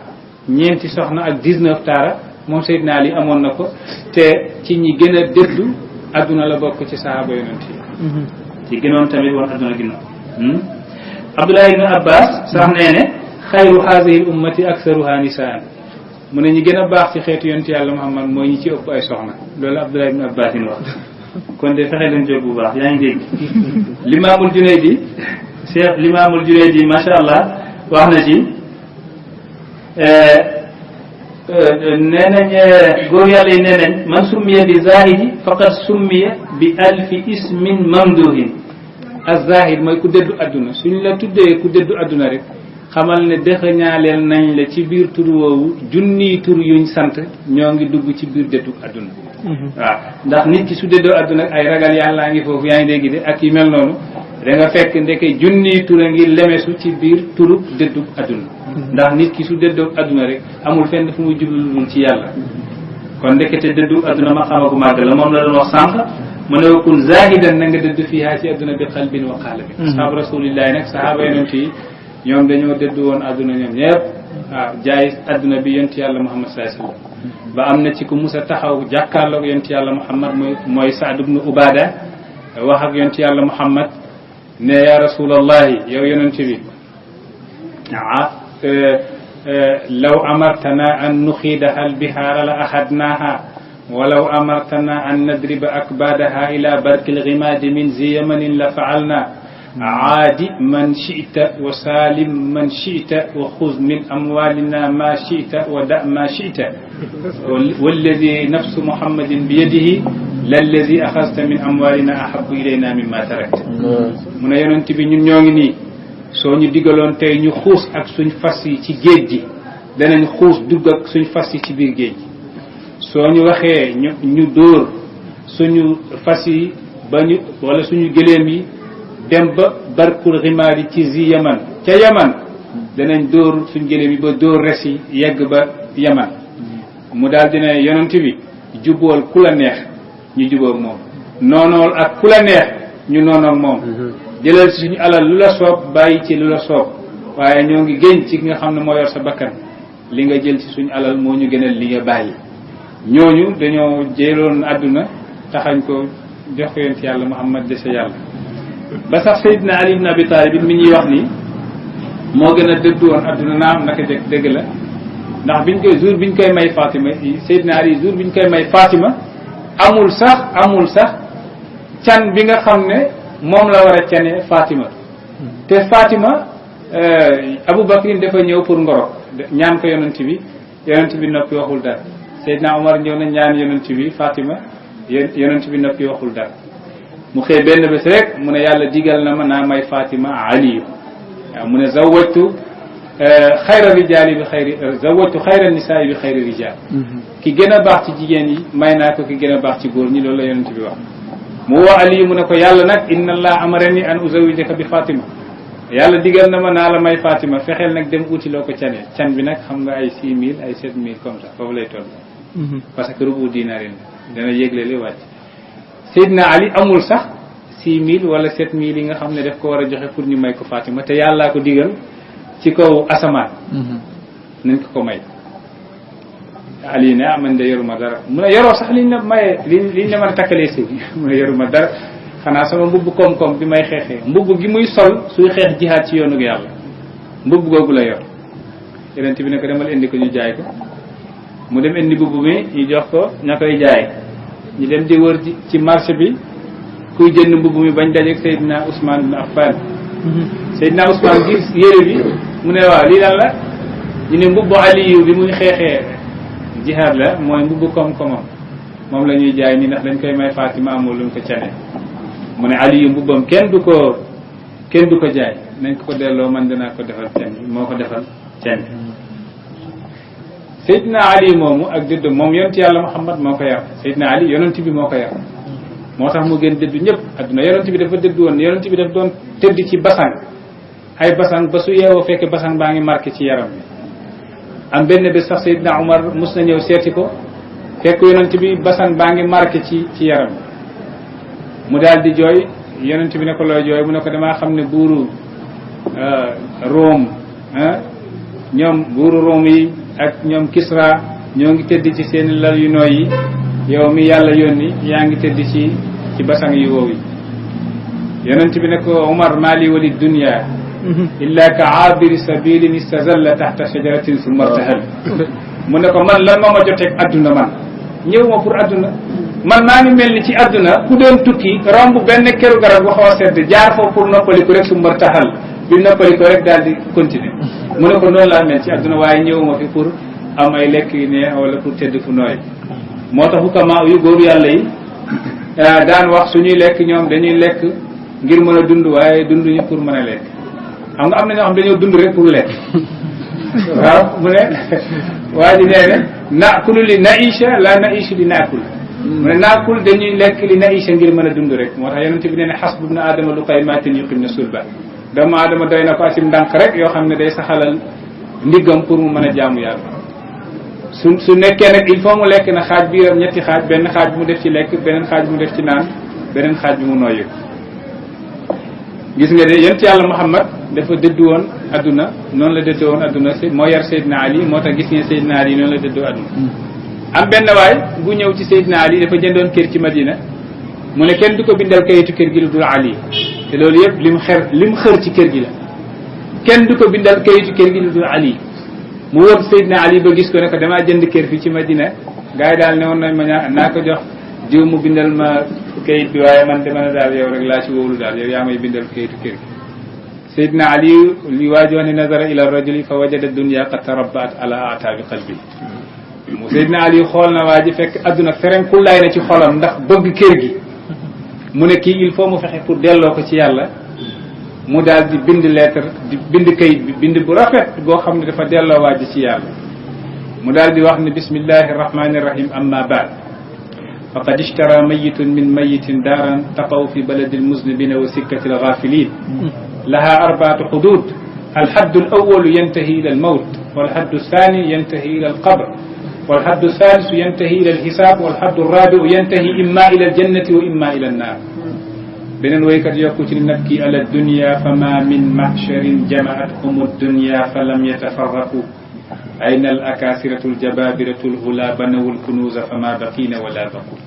ñeenti soxna ak 19 taara moom Seydina Ali amoon na ko te ci ñi gën a dëddu adduna la bokk ci sahaaba yonent yi ci gënoon tamit woon adduna ginnaaw Abdullah ibn Abbas sax nee ne xayru haadihi l ummati aksaruha nisaan mu ne ñi gën a baax ci xeetu yonent yàlla Muhammad mooy ñi ci ëpp ay soxna loolu Abdullah ibn Abbas in wax kon de fexe leen jóg bu baax yaa ngi dégg Limaamul Junaydi Cheikh Limaamul Junaydi macha allah wax na ci nee nañ góor yàlla yi nee nañ man summiya bi zahidi faqad summiya bi alfi ismin mamduhin az-zahid mooy ku dëddu adduna suñ la tuddee ku dëddu adduna rek xamal ne dëxëñaaleel nañ la ci biir tur woowu junniy tur yuñ sant ñoo ngi dugg ci biir dëddu adduna waaw ndax nit ki su dëddoo adduna ay ragal yàllaa ngi foofu yaa ngi dégg de ak yu mel noonu da nga fekk ndeke junniy tur a ngi lemesu ci biir turu dëddu adduna ndax nit ki su dëddoo adduna rek amul fenn fu muy jublu ci yàlla kon ndekete dëddu adduna ma xamagu màgg la moom la doon wax sànq mu ne wakun zahidan na nga dëdd fiihaa ci adduna bi qalbin wa qaalabin ashaab rasulillahi nag sahaaba yonent yi ñoom dañoo dëdd woon adduna ñoom ñëpp waaw jaay adduna bi yonent yàlla Muhammad sallallahu alayhi wasallam ba am na ci ku musa taxaw jàkkaarloog yonent yàlla Muhammad mooy Saad ibnu Ubaada wax ak yonent yàlla Muhammad ne ya rasulallahi yow yonent bi law amartana an nuxiidaha albihaara la axadnaaha walaw amartana an nadriba akbaadaha ila barki lgimaadi min zi yamanin la faalna aadi man chita wa salim man chita wa xuz min amwalina ma chita wa da ma chita walladi nafsu muhammadin bi yadihi lalladi axasta min amwalina ahabu ilayna mimma tarakta mu ne yonent bi ñun ñoo ngi nii soo ñu digaloon tey ñu xuus ak suñ fas yi ci géej gi danañ xuus dugg ak suñ fas yi ci biir géej gi soo ñu waxee ñu dóor suñu fas yi ba ñu wala suñu gëléem yi dem ba barkul ximaar yi ci zi yaman ca yaman danañ dóor suñ gëléem yi ba dóor res yi yegg ba yaman mu daal dina yonent bi jubbool ku la neex ñu jubóog moom noonool ak ku la neex ñu noonoog moom jëlal ci suñu alal lu la soob bàyyi ci lu la soob waaye ñoo ngi génn ci ki nga xam ne moo yor sa bakkan li nga jël ci suñu alal moo ñu gënal li nga bàyyi ñooñu dañoo jëloon àdduna taxañ ko jox ko yonent yàlla Muhammad dese yàlla ba sax Seydina Ali ibn Abi Talib mi ñuy wax ni moo gën a dëddu woon àdduna naam naka jëkk dëgg la ndax biñ koy may Fatima Seydina Ali jour biñ koy may Fatima amul sax can bi nga xam ne moom la war a cane Fatima te Fatima Abu Bakrin dafa ñëw pour ngoro ñaan ko yonent bi noppi waxul dara Seydina Omar ñëw na ñaan yonent bi Fatima yonent bi noppi waxul dara mu xëy benn bés rek mu ne yàlla digal na ma naa may Fatima Aliyu waaw mu ne zawwatu xayra rijaali bi xayri zawwatu xayra nisaai bi xayri rijaal ki gën a baax ci jigéen yi may naa ko ki gën a baax ci góor ñi loolu la yonent bi wax mu woo Aliyu mu ne ko yàlla nag inna allah amarani an uzawijaka bi Fatima yàlla digal na ma naa la may Fatima fexeel nag dem uti loo ko canee can bi nag xam nga ay 6000 ay 7000 comme ça foofu lay toll parce que rubu dinarin dana yégle li wàcc Seydina Ali amul sax 6000 wala 7000 yi nga xam ne daf ko war a joxe pour ñu may ko Fatima te yàllaa ko digal ci kaw asamaan nañ ko may Ali ne man de yoruma dara mu ne yoroo sax liñ la maye liñ la mën a takkalee si mu ne yoruma dara xanaa sama mbubb koom-koom bi may xeexee mbubb gi muy sol suy xeex jihaad ci yoonu yàlla mbubb googu la yor yonent bi ne ko demal indi ko ñu jaay ko mu dem indi mbubb mi ñu jox ko ña koy jaay ñu dem di wër ci marché bi kuy jënd mbubb mi bañ dajeeg Seydina Ousmane ibn Affan Seydina Ousmane gis yére bi mu ne waaw lii lan la ñu ne mbubbu Aliyu bi muy xeexee jihaad la mooy mbubbu koom-koomam moom la ñuy jaay ni ndax dañ koy may Fatima amul luñ ko cane mu ne Aliyu mbubbam kenn du ko jaay nañ ko delloo man dinaa ko defal can bi moo ko defal can bi Seydina Ali moomu ak dëdd moom yonent yàlla Muhammad moo ko yar Seydina Ali yonent bi moo ko yar moo tax mu gën dëddu ñëpp adduna yonent bi dafa dëddu woon yonent bi daf doon tëdd ci basang ay basang ba su yeewoo fekkee basang baa ngi marqué ci yaram bi am benn bés sax Seydina Omar mus na ñëw seeti ko fekk yonent bi basang baa ngi marqué ci yaram bi mu daal di jooy yonent bi ne ko looy jooy mu ne ko damaa xam ne buuru Rome ñoom buuru Rome yi ak ñoom Kisra ñoo ngi tëdd ci seen lal yu nooy yi yow mi yàlla yónni yaa ngi tëdd ci basang yu wow yi yonent bi ne ko Omar mali wali dunya illa ka aabiri sabilin istazalla tahta shajaratin summa irtahal mu ne ko man lan moo ma joteeg adduna man ñëw ma pour adduna man maa ngi mel ni ci adduna ku doon tukki romb benn këru garab bu xaw a sedd jaar foofu pour noppaliku rek summa irtahal bi noppaliku rek daal di continuer mu ne ko noonu laa mel ci adduna waaye ñëw ma fi pour am ay lekk yu neex wala pour tëdd fu nooy moo tax hukama yu góoru yàlla yi daan wax suñuy lekk ñoom dañuy lekk ngir mën a dund waaye dunduñu pour mën a lekk xam nga am na ñoo xam dañoo dund rek pour lekk waaw mu ne waa ji nee ne naakulu li naisha la naisha li naakul mu ne naakul dañuy lekk li naisha ngir mën a dund rek moo tax yonent bi nee ne xasbu ibn aadama luqaymatin yuqimna sulba doomu aadama doy na ko asim ndànk rek yoo xam ne day saxalal ndiggam pour mu mën a jaamu yàlla su nekkee nag il faut mu lekk na xaaj biiram ñetti xaaj benn xaaj bi mu def ci lekk beneen xaaj bi mu def ci naan beneen xaaj bi mu noyyi gis nga de yonent yàlla Muhammad dafa dëddu woon adduna noonu la dëddoo woon adduna moo yar Seydina Ali moo tax gis ngeen Seydina Ali noonu la dëddoo adduna am benn waay bu ñëw ci Seydina Ali dafa jëndoon kër ci Madina mu ne kenn du ko bindal kayitu kër gi lu dul Ali te loolu yëpp li mu xër ci kër gi la kenn du ko bindal kayitu kër gi lu dul Ali mu wër Seydina Ali ba gis ko ne ko damaa jënd kër fii ci Madina gars yi daal ne woon nañ ma naa ko jox jiw mu bindal ma kayit bi waaye man dama ne daal yow rek laa ci wóolu daal yow yaa may bindal kayitu kër gi Seydina Ali li waajoon ne nazara ila rajuli fa wajada dunya qad tarabbaat ala ataabi qalbi mu Seydina Ali xool na waa ji fekk adduna ferenkullaay na ci xolam ndax bëgg kër gi mu ne kii il faut mu fexe pour delloo ko ci yàlla mu daal di bind lettre di bind kayit bi bind bu rafet boo xam ne dafa delloo waa ji ci yàlla mu daal di wax ne bismillahi rahmani rahim amma baad faqad ishtara mayitun min mayitin daaran taqaw fi baladi almuznibina wa sikkati alghafilin laha arbaatu hudud alhaddu alawalu yantahi ila almawt walhaddu althani yantahi ila alqabr والحد الثالث ينتهي إلى الحساب والحد الرابع ينتهي إما إلى الجنة وإما إلى النار بنن ويكت يقول نبكي على الدنيا فما من محشر جمعتهم الدنيا فلم يتفرقوا أين الأكاسرة الجبابرة الغلا بنوا الكنوز فما بقين ولا بقوا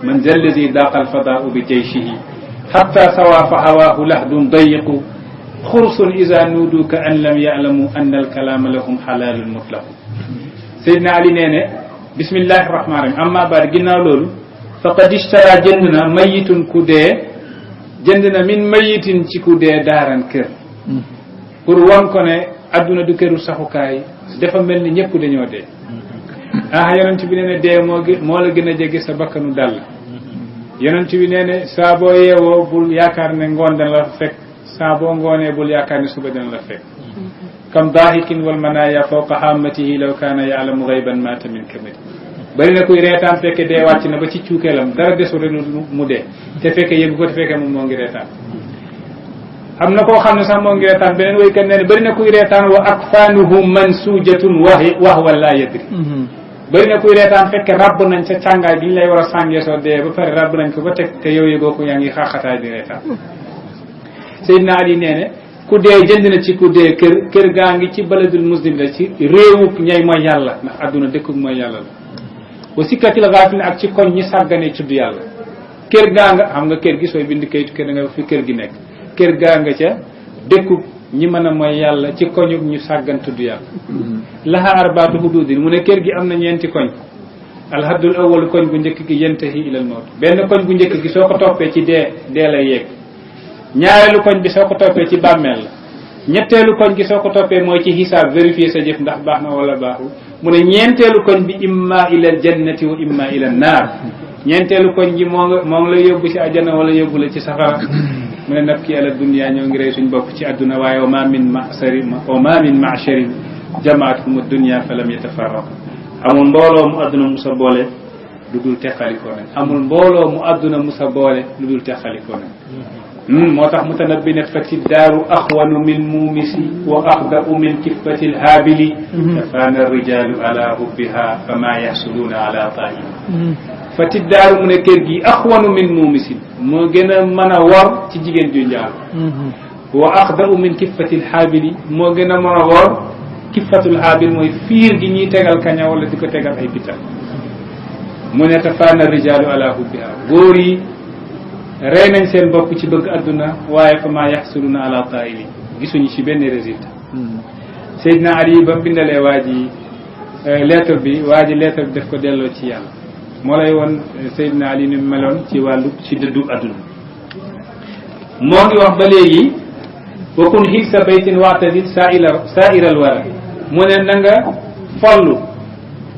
من ذا الذي ضاق الفضاء بجيشه حتى سوى فهواه لحد ضيق خرص إذا نودوا كأن لم يعلموا أن الكلام لهم حلال مطلق Seydina Ali nee ne bismillahi rahmaani rahim amma baat ginnaaw loolu faqad ishtara jënd na mayitun ku dee jënd na min mayitin ci ku dee daaran kër pour won ko ne adduna du këru saxukaay dafa mel ni ñëpp dañoo dee yonent bi nee ne dee moo la gën a jege sa bakkanu dàll yonent bi nee ne saa boo yeewoo bul yaakaar ne ngoon dana la fekk saa boo ngoonee bul yaakaar ne suba dana la fekk kam daahikin wal manaaya fawqa hammatihi law kaana ya'lamu ghayban maata min kamadi bari na kuy reetaan fekke dee wàcc na ba ci cuukeelam dara desul rek mu dee te fekke yëgu ko te fekke moom moo ngi reetaan am na koo xam ne sax moo ngi reetaan beneen woykat nee ne bari na kuy reetaan wa akfaanuhum mansuujatun wa huwa laa yadri bari na kuy reetaan fekke rabb nañ sa càngaay bi ñu lay war a sàngee soo dee ba pare rabb nañ ko ba teg te yow yëgoo ko yaa ngi xaaxataay di reetaan Seydina Ali nee ne ku dee jënd na ci ku dee kër gaa ngi ci baladul muslim la ci réewuk ñay mooy yàlla ndax adduna dëkkuk mooy yàlla la wa sikkatil gaafilin ak ci koñ ñi sàggane tudd yàlla kër gaa nga xam nga kër gi sooy bind kayitu kër da nga fi kër gi nekk kër gaa nga ca dëkkuk ñi mën a mooy yàlla ci koñuk ñu sàggan tudd yàlla laha arbaatu hududin mu ne kër gi am na ñeenti koñ alhaddul awwal koñ bu njëkk gi yantahi ilal mawt benn koñ bu njëkk gi soo ko toppee ci dee lay yegg ñaareelu koñ bi soo ko toppee ci bàmmeel la ñetteelu koñ gi soo ko toppee mooy ci xisaab vérifier sa jëf ndax baax na wala baaxul mu ne ñeenteelu koñ bi imma ila al jannati wa imma ila an naar ñeenteelu koñ gi moo ngi lay yóbbu ci àjjana wala yóbbu la ci safara mu ne nabki ala dunya ñoo ngi rey suñ bopp ci àdduna waaye wa ma min ma'sharin jama'athum ad-dunya fa lam yatafarraqu amul mbooloo mu àdduna musa boole lu dul teqalikoo nañ amul mbooloo mu àdduna musa boole lu dul teqalikoo nañ moo tax mutanabbi ne fati daaru axwanu min muumisi wa axda'u min kiffati lhaabili kafaana rijalu ala hubbiha fama yaxsuluuna ala taa'im fati daaru mu ne kër gi axwanu min muumisin moo gën a mën a wor ci jigéen ju njaal wa axda'u min kiffati lhaabili moo gën a mën a wor kiffatul haabil mooy fiir gi ñuy tegal kaña wala di ko tegal ay bital mu ne kafaana rijalu ala hubbiha góor yi rey nañ seen bopp ci bëgg adduna waaye fa maa yaxsuluna ala taa'ili gisuñu ci benn résultat Seydina Ali ba mu bindalee waa ji lettre bi daf ko delloo ci yàlla moo lay woon Seydina Ali ni meloon ci wàllu ci dëddu adduna moo ngi wax ba léegi wa kun higsa baytin wa'tazid sa'iral wara mu ne na nga follu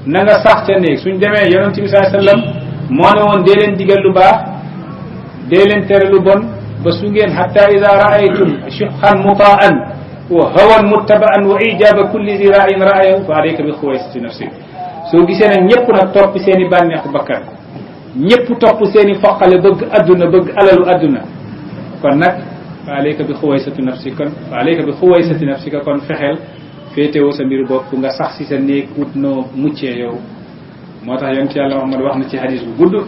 na nga sax ca néeg suñ demee yonent bi sallallahu alayhi wasallam moo ne woon dee leen digal lu baax dee leen tere lu bon ba su ngeen hatta ida raaytum shuhan mutaan wa hawan muttabaan wa ijaba kulli zi ra'in ra'ayahu fa alayka bi xuwaysati nafsik soo gisee nag ñëpp nag topp seen i bànneexu bakkan ñëpp topp seen i foqale bëgg adduna bëgg alalu adduna kon nag fa alayka bi xuwaysati nafsik kon fa alayka bi xuwaysati nafsika kon fexeel féetewoo sa mbiru bopp nga sax si sa néeg ut noo muccee yow moo tax yonent yàlla Muhammad wax na ci hadis bu gudd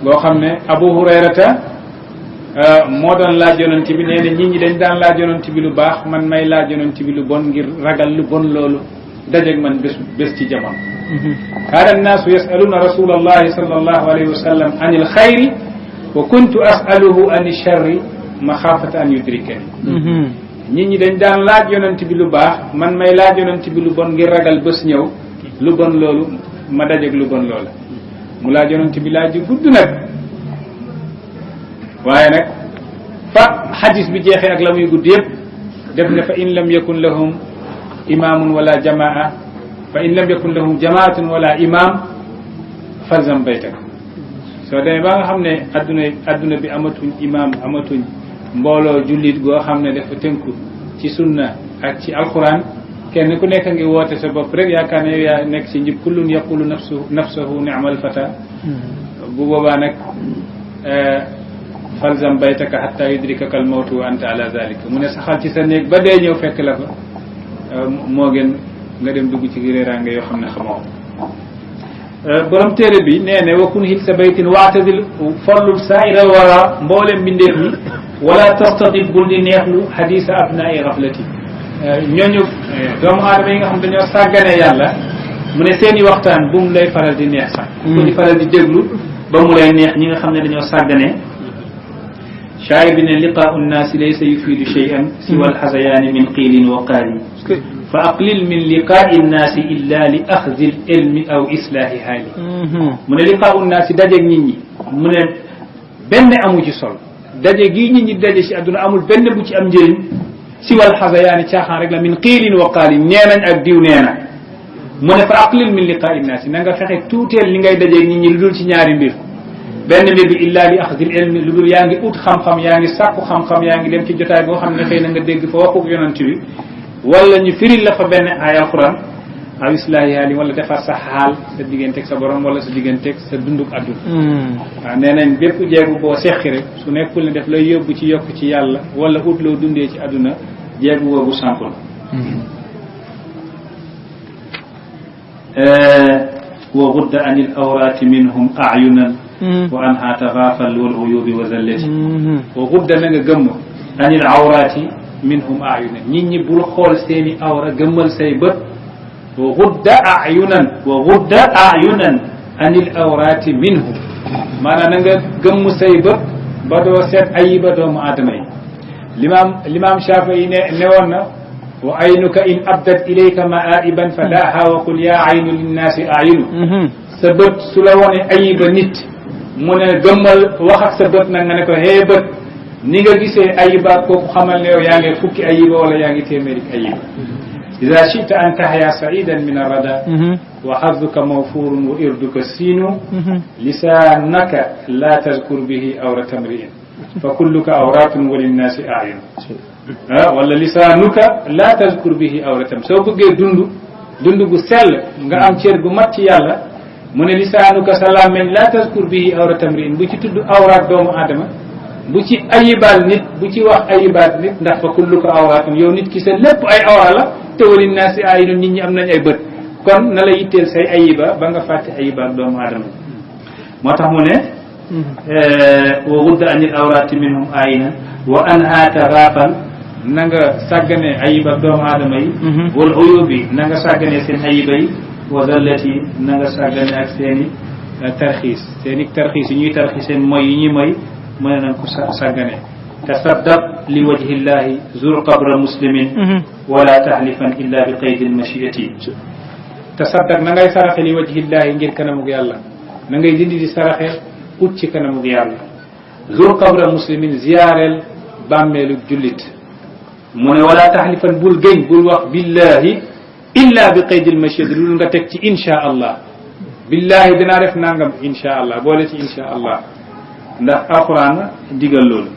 boo xam ne Abu Hurayrata moo doon laaj yonent bi nee na nit ñi dañ daan laaj yonent bi lu baax man may laaj yonent bi lu bon ngir ragal lu bon loolu dajeeg man bés ci jamono kaana annaasu yasaluna rasulallahi sallallahu alayhi wa sallam an il xayri wa kuntu asaluhu an ilcharri maxaafata an yudrikani nit ñi dañ daan laaj yonent bi lu baax man may laaj yonent bi lu bon ngir ragal bés ñëw lu bon loolu ma dajeeg lu bon loola mu laaj yonent bi laaj ju gudd nag waaye nag fa xadis bi jeexee ak la muy gudd yëpp def ne fa in lam yakun lahum imaamun wala jamaa fa in lam yakun lahum jamaatun wala imaam falzam baytak soo demee ba nga xam ne adduna bi amatuñ imaam amatuñ mbooloo jullit goo xam ne dafa tënku ci sunna ak ci alquran kenn ku nekk ngi woote sa bopp rek yaakaar ne yaa nekk ci njub kullun yaqulu nafsahu ni'mal fata bu boobaa nag falzam baytaka hatta yudrikaka al mawtu wa anta ala zalika mu ne saxal ci sa néeg ba dee ñëw fekk la fa moo gën nga dem dugg ci réeraange yoo xam ne xamoo borom téere bi nee ne wakun hit sa baytin waatadil follul saa'ira wara mboolem mbindeef mi wala tastatib bul di neexlu hadisa abnaai raflati ñooñu doomu aadama yi nga xam dañoo sàggane yàlla mu ne seeni waxtaan bu mu lay faral di neex sax ko di faral di déglu ba mu lay neex ñi nga xam ne dañoo sàggane shaayir bi ne liqaau nnaasi laysa yufiidu shay'an siwa alxasayaani min qiilin wa qaali fa aqlil min liqaai nnaasi illa li axdi l ilmi aw islaahi haali mu ne liqaau nnaasi dajeeg nit ñi mu ne benn amu ci sol daje gii nit ñi daje ci àdduna amul benn bu ci am njëriñ siwal xasayaani caaxaan rek la min qiilin wa qaali nee nañ ak diw nee na mu ne fa aqlil min liqaai nnaasi na nga fexe tuuteel li ngay dajeeg nit ñi lu dul ci ñaari mbir benn mbir bi illa li axdil ilmi lu dul yaa ngi ut xam-xam yaa ngi sàkku xam-xam yaa ngi dem ci jotaay boo xam ne xëy na nga dégg fa waxuk yonent bi wala ñu firil la fa benn ay alquran aw islaahi haali wala defar sa xaal sa digganteeg sa borom wala sa digganteeg sa dunduk adduna waaw nee nañ bépp jeegu boo seqi rek su nekkul ne def lay yóbbu ci yokk ci yàlla wala ut loo dundee ci adduna jeegu boobu sampul wa gudda anil awraati minhum ayunan wa anha taxaafal wal uyubi wa zallati wa gudda na nga gëmm anil awraati minhum ayunan nit ñi bul xool seeni awra gëmmal say bët wa gudda ayunan anil awraati minhum maanaam na nga gëmm say bët ba doo seet ayiba doomu aadama yi limaam Shaafi'i ne woon na wa aynuka in abdat ilayka ma'aiban fa daaha wa qul yaa aynu linnaasi ayinu sa bët su la wone ayiba nit mu ne gëmmal wax ak sa bët nag nga ne ko hee bët ni nga gisee ayiba kooku xamal ne yow yaa ngi fukki ayiba wala yaa ngi téeméeri ayiba ida chita an tahya saidan min arrada wa xaduka mawfurun wa irduka siinu lisaanaka la tazkur bihi awrata mriin fa kulluka awratun wa linnaasi ayun wala lisaanuka la tazkur bihi awratam soo bëggee dund gu sell nga am cër gu mat ci yàlla mu ne lisaanuka sa làmmeñ la tazkur bihi awratam riin bu ci tudd awraat doomu aadama bu ci ayibaal nit bu ci wax ayibaat nit ndax fa kulluka awraatun yow nit ki sa lépp ay awra la te wa linnaasi ayun nit ñi am nañ ay bët kon na la yitteel say ayiba ba nga fàtte ayibaat doomu aadama moo tax mu ne wa gudda anil awraati minhum ayina wa anha taxaafal na nga sàggane ayiba doomu aadama yi wal uyubi na nga sàggane seen ayiba yi wa zallati na nga sàggane ak seeni tarxiis seeni tarxiis yi ñuy tarxiis seen mooy yi ñuy mooy nañ ko sàggane tasaddaq li wajhi llahi zur qabra muslimin wala tahlifan illa bi qaydil machiati tasaddaq na ngay saraxe li wajhi llahi ngir kanamug yàlla na ngay dindi di saraxe ut ci kanamug yàlla zur qabra muslimin ziyaareel bàmmeelu jullit mu ne wala taxlifan bul géñ bul wax billahi illa bi qaydil mashiyat lu nga teg ci insha allah billahi dinaa def nangam insha allah boole ci insha allah ndax alquran digal loolu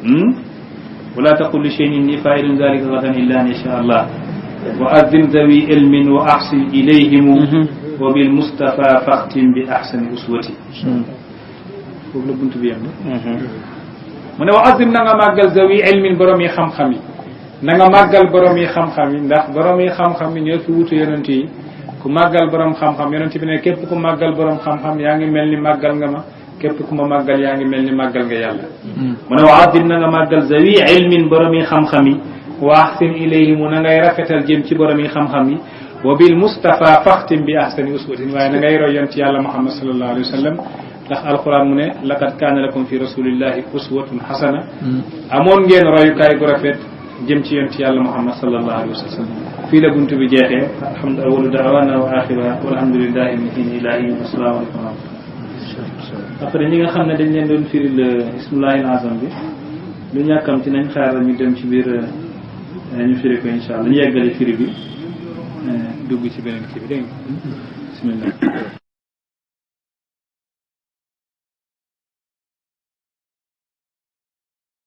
wala taqul li shay'in inni fa'ilun dhalika ghadan illa an yasha allah wa azzim dhawi ilmin wa ahsin ilayhim wa bil mustafa faqtim bi ahsani uswati foofu la buntu bi yam mu ne wa azzim na nga màggal dhawi ilmin borom yi xam-xam yi na nga màggal borom yi xam-xam yi ndax borom yi xam-xam yi ñoo fi wutu yonent yi ku màggal borom xam-xam yonent bi ne képp ku màggal borom xam-xam yaa ngi mel ni màggal nga ma képp ku ma màggal yaa ngi mel ni màggal nga yàlla mu ne wa azzim na nga màggal zawi ilmin borom yi xam-xam yi wa ahsin ilayhim na ngay rafetal jëm ci borom yi xam-xam yi wa bil mustafa faxtim bi ahsani uswatin waaye na ngay roy yonent yàlla muhammad sallallahu alayhi wa sallam ndax alquran mu ne laqad kaana lakum fi rasulillahi uswatun hasana amoon ngeen royukaay gu rafet jëm ci yonent yàlla muhammad sallallahu alayhi wa sallam fii la buntu bi jeexee alhamdu awalu daawana wa axiruha walhamdulillahi min hin ilahi assalaamu aleykum wa rahmatullah après ñi nga xam ne dañ leen doon firil ismullahil azam bi lu ñàkkam ci nañ xaar ñu dem ci biir ñu firi ko insha allah ñu yeggale firi bi dugg ci beneen kii bi dégg nga bismillah